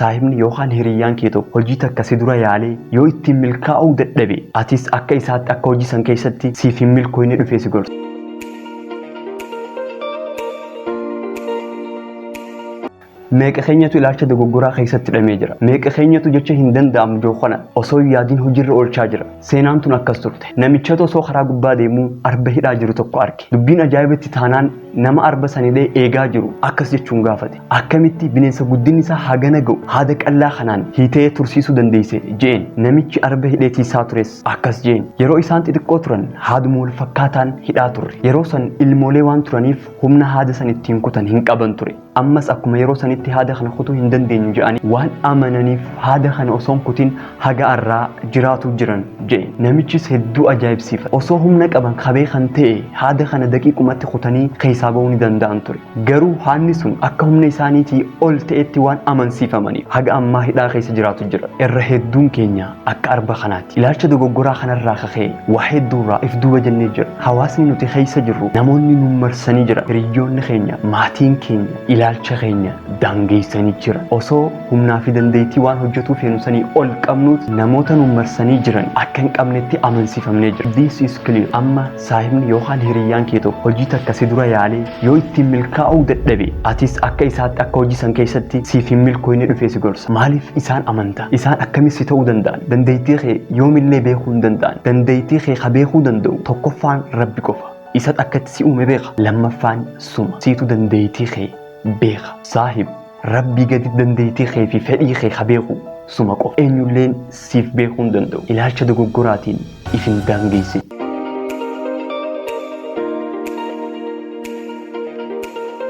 Saahibni yookaan hiriyyaan kee tokko hojii takka si dura yaalee yoo ittiin milkaa'uu dadhabe, atis akka isaatti akka hojii san keessatti siif hin milkooyne dhufee si gorsa. Meeqa keenyatu ilaalcha dogoggoraa keessatti hidhamee jira? Meeqa keenyatu jecha hin danda'amu jiru kana osoo hin yaadin hojiirra oolchaa jira? Seenaan tun akkas turte. Namichatu osoo karaa gubbaa deemuu arba hidhaa jiru tokko arge. Dubbiin ajaa'iba itti taanaan nama arba san hidhee eegaa jiru akkas jechuun gaafate. Akkamitti bineensa guddinni isaa hagana ga'u haada qallaa kanaan hiitee tursiisuu dandeesse je'een. Namichi arba hidhee tiisaa tures akkas je'een. Yeroo isaan xixiqqoo turan haaduma wal fakkaataan hidhaa turre. Yeroo san ilmoolee waan turaniif humna haada san ittiin kutan hin qaban ture. Ammas akkuma yeroo sanitti haada kana kutuu hin dandeenyu je'anii waan amananiif haada kana osoo hin kutin haga arraa jiraatuu jiran je'e. Namichis hedduu ajaa'ibsiifate. Osoo humna qaban ka beekan ta'e haada kana daqiiqumatti kutanii keessaa ba'uu ni danda'an ture. Garuu haadni sun akka humna isaaniitii ol ta'etti waan amansiifamaniif haga ammaa hidhaa keessa jiraatu jiran. Irra hedduun keenya akka arba kanaati. Ilaalcha dogoggoraa kanarraa ka ka'e waa hedduurraa if duuba jennee jirra. Hawaasni nuti keessa jirru, namoonni nu marsanii jiran, hiriyyoonni keenya, maatiin keenya ilaalcha keenya daangeessanii jiran. Osoo humnaa fi dandeettii waan hojjetuu feenu sanii ol qabnuut namoota nu marsanii jiran akka hin qabnetti amansiifamnee jirra. This is clear. Amma saahibni yookaan hiriyyaan kee tokko hojii takka si dura yaalee yoo ittiin milkaa'uu dadhabe, atis akka isaatti akka hojii san keessatti siif hin milkooyne dhufee si gorsa. Maaliif isaan amanta? Isaan akkamitti si ta'uu danda'an? Dandeettii kee yoomillee beekuu hin danda'an. Dandeettii kee ka beekuu danda'u tokkoffaan Rabbi qofa. Isat akkatti si uume beeka. Lammaffaan suma. Siitu dandeettii kee beeka. Saahib, Rabbii gadi dandeettii kee fi fedhii kee ka beeku suma qofa. Eenyulleen siif beekuu hin danda'u. Ilaalcha dogoggoraatiin if hin daangeessin.